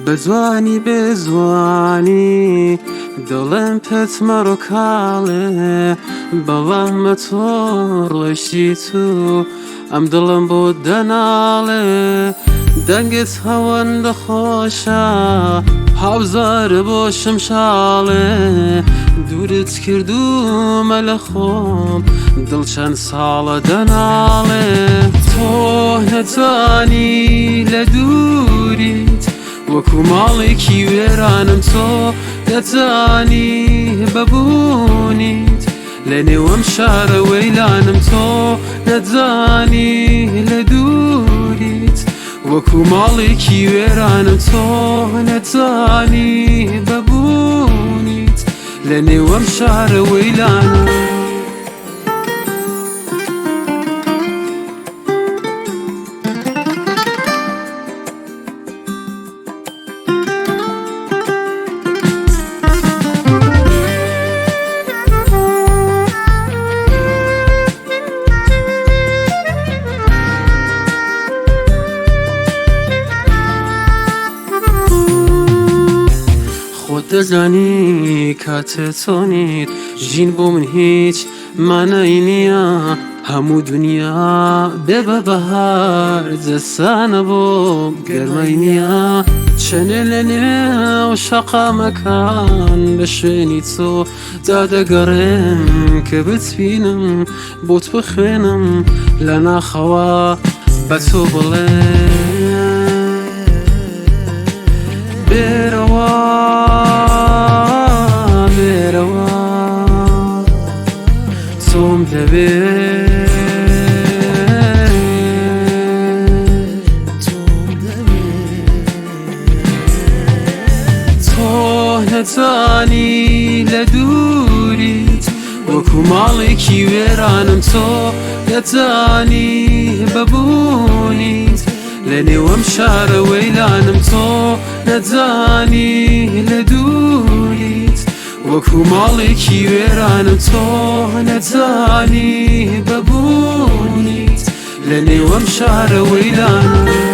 بە جوانی بێ زوانی دڵم پێت مەڕۆکاڵێ، بەڵام بە تۆ ڕۆیشتیت و ئەم دڵم بۆ دەناڵێ. دەنگت ئەوەندە خۆشە هاوزار بۆ شمشاڵێ، دوورت کردوومە لە خۆم دڵ چەند ساڵە دەناڵێ. تۆ نەتوانی لە دووریت وەکو ماڵێکی وێرانم، تۆ نەتوانی بەبوونیت لە نێوەم شارە وەیلانم، تۆ نەتوانی لە دووریت وەکو ماڵێکی وێرانم، تۆ نەتوانی بەبوونیت لە نێوەم شارە وەیلانم. خۆت دەزانی کاتێ چۆنیت، ژین بۆ من هیچ مانای نییە، هەموو دنیا بێ بە بەهار جەسانە بۆ گەرمای نییە. چەنێ لە نێو شەقامەکان بە شوێنی تۆ دادەگەڕێم کە بتبینم بۆت بخوێنم لە ناخەوە بە تۆ بڵێ بێرەوە بێرەوە تۆم دەوێ. تۆ نەتوانی لە دووریت وەکو ماڵێکی وێرانم، تۆ نەتوانی بەبوونیت لە نێوەم شارە وەیلانم، تۆ نەتوانی لە دووریت وەکو ماڵێکی وێرانم، تۆ نەتوانی بەبوونیت لە نێوەم شارە وەیلانم.